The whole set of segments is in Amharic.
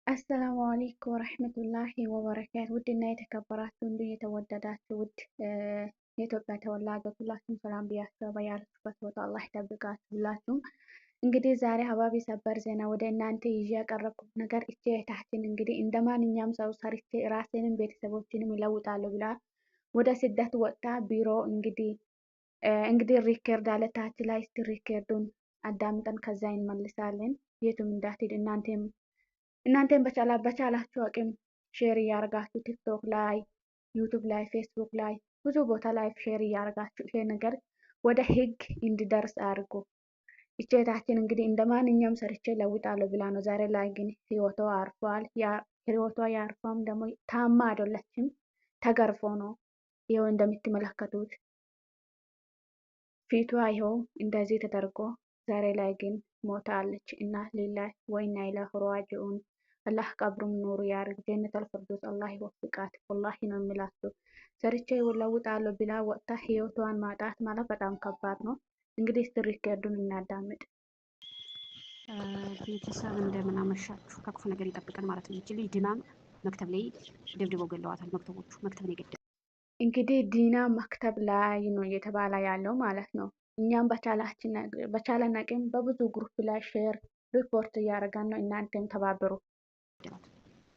السلام عليكم ورحمة الله وبركاته። ውድና የተከበራችሁ እንዲሁም የተወደዳችሁ ውድ የኢትዮጵያ ተወላጆች ሁላችሁም ሰላም ብያችሁ በያላችሁበት ቦታ አላህ ይጠብቃችሁ። ሁላችሁም እንግዲህ ዛሬ ሀባቢ ሰበር ዜና ወደ እናንተ ይዤ ያቀረብኩት ነገር እቼ እህታችን እንግዲህ እንደ ማንኛውም ሰው ሰርቼ ራሴንም ቤተሰቦችንም ይለውጣለሁ ብላ ወደ ስደት ወጥታ ቢሮ እንግዲህ record አለ ታች ላይ፣ እስቲ record ኡን አዳምጠን ከዛ እንመልሳለን። የቱም እንዳትሄድ እናንተም በቻላችሁ አቅም share እያደረጋችሁ ቲክቶክ ላይ፣ ዩቱብ ላይ፣ ፌስቡክ ላይ፣ ብዙ ቦታ ላይ share እያደረጋችሁ ይሄ ነገር ወደ ህግ እንዲደርስ አድርጉ። ይቺ እህታችን እንግዲህ እንደ ማንኛውም ሰርቼ ለውጣለሁ ብላ ነው። ዛሬ ላይ ግን ህይወቷ አርፏል። ህይወቷ ያርፏም ደግሞ ታማ አይደለችም፣ ተገርፎ ነው። ይኸው እንደምትመለከቱት ፊቷ ይኸው እንደዚህ ተደርጎ ዛሬ ላይ ግን ሞታለች። إنا لله وإنا إليه راجعون። አላህ ቀብሩም ኑሩ ያርግ፣ جنة الفردوس አላህ ይወፍቃት። ወላሂ ነው የሚላችሁ፣ ሰርቼ ለውጣለሁ ብላ ወጥታ ህይወቷን ማጣት ማለት በጣም ከባድ ነው። እንግዲህ እስቲ record ኡን እናዳምጥ። ቤተሰብ እንደምን አመሻችሁ። ከክፉ ነገር ይጠብቀን ማለት ነው። ይቺ ልጅ ዲናም مكتب ላይ ደብድበው ገለዋታል። መክተቦቹ مكتب ነው የገደለው። እንግዲህ ዲና مكتب ላይ ነው እየተባለ ያለው ማለት ነው። እኛም በቻለን አቅም በብዙ group ላይ share report እያደረጋን ነው። እናንተም ተባብሩ።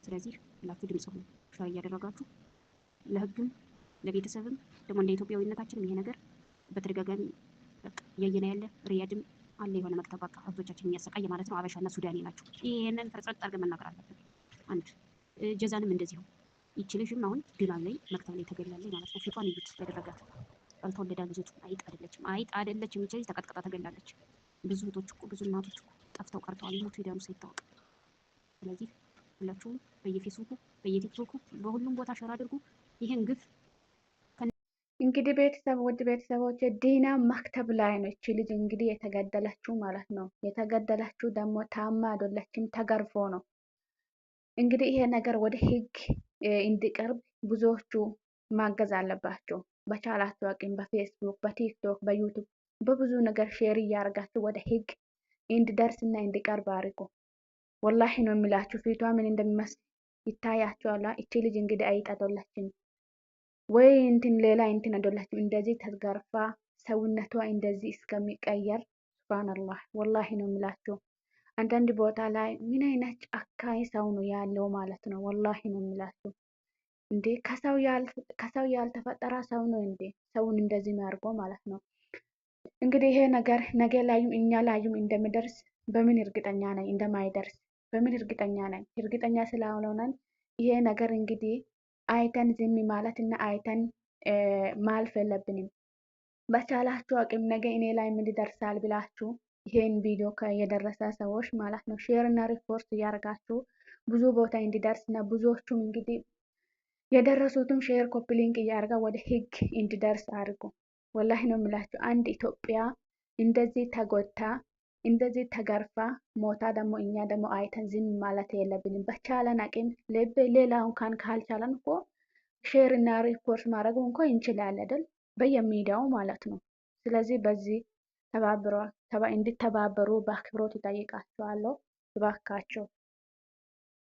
ስለዚህ ሁላችሁ ድምጽ ሁኑ፣ share እያደረጋችሁ ለህግም ለቤተሰብም ደግሞ እንደ ኢትዮጵያዊነታችንም ይሄ ነገር በተደጋጋሚ እያየነ ያለ ሪያድም አለ የሆነ مكتب በቃ እህቶቻችን የሚያሰቃይ ማለት ነው። አበሻና ሱዳኔ ናቸው። ይሄንን ፍርጸጥ አድርገን መናገር አለብን። አንድ ጀዛንም እንደዚሁ ይቺ ልጅም አሁን ዲናም ላይ مكتب ላይ ተገላለች ማለት ነው። ፊቷን እዩት ያደረጋት ያልተወለደ ልጅቱ አይጥ አይደለችም፣ አይጥ አይደለችም። ይቺ ልጅ ተቀጥቅጣ ተገላለች። ብዙ እህቶች እኮ ብዙ እናቶች እኮ ጠፍተው ቀርተዋል። ይሞቱ ይዳኑ ሳይታወቅ። ስለዚህ ሁላችሁም በየፌስቡኩ በየቲክቶኩ በሁሉም ቦታ share አድርጉ ይህን ግፍ። እንግዲህ ቤተሰብ ውድ ቤተሰቦች ዲና مكتب ላይ ነው እቺ ልጅ እንግዲህ የተገደለችው ማለት ነው። የተገደለችው ደግሞ ታማ አይደለችም፣ ተገርፎ ነው። እንግዲህ ይሄ ነገር ወደ ህግ እንዲቀርብ ብዙዎቹ ማገዝ አለባቸው። በቻላችሁ አቅም በፌስቡክ፣ በቲክቶክ፣ በዩቱብ በብዙ ነገር share እያደረጋችሁ ወደ ህግ እንዲደርስና እንዲቀርብ አድርጉ። ወላሂ ነው የሚላችሁ፣ ፊቷ ምን እንደሚመስል ይታያችኋል። እቺ ልጅ እንግዲህ አይጥ አይደለችም ወይ እንትን ሌላ እንትን አይደለችም። እንደዚህ ተገርፋ ሰውነቷ እንደዚህ እስከሚቀየር ሱብሃንአላህ፣ ወላሂ ነው የሚላችሁ። አንዳንድ ቦታ ላይ ምን አይነት ጨካኝ ሰው ነው ያለው ማለት ነው። ወላሂ ነው የሚላችሁ። እንዴ ከሰው ያልተፈጠረ ሰው ነው እንዴ ሰውን እንደዚህ የሚያደርገው ማለት ነው። እንግዲህ ይሄ ነገር ነገ ላይም እኛ ላይም እንደሚደርስ በምን እርግጠኛ ነኝ? እንደማይደርስ በምን እርግጠኛ ነኝ? እርግጠኛ ስላልሆነን ይሄ ነገር እንግዲህ አይተን ዝም ማለት እና አይተን ማልፍ የለብንም። በቻላችሁ አቅም ነገ እኔ ላይ ምን ይደርሳል ብላችሁ ይሄን ቪዲዮ የደረሰ ሰዎች ማለት ነው share እና ሪፖርት እያደረጋችሁ ብዙ ቦታ እንዲደርስ እና ብዙዎቹም እንግዲህ የደረሱትም share copy link እያደረጋ ወደ ህግ እንዲደርስ አድርጉ። ወላሂ ነው የምላችሁ። አንድ ኢትዮጵያ እንደዚህ ተጎድታ እንደዚህ ተገርፋ ሞታ ደግሞ እኛ ደግሞ አይተን ዝም ማለት የለብንም። በቻለን አቅም ልብ ሌላ እንኳን ካልቻለን እኮ share እና ሪፖርት ማድረግ እንኳ እንችላለን አይደል? በየሚዲያው ማለት ነው። ስለዚህ በዚህ እንዲተባበሩ በአክብሮት እጠይቃችኋለሁ። እባካችሁ።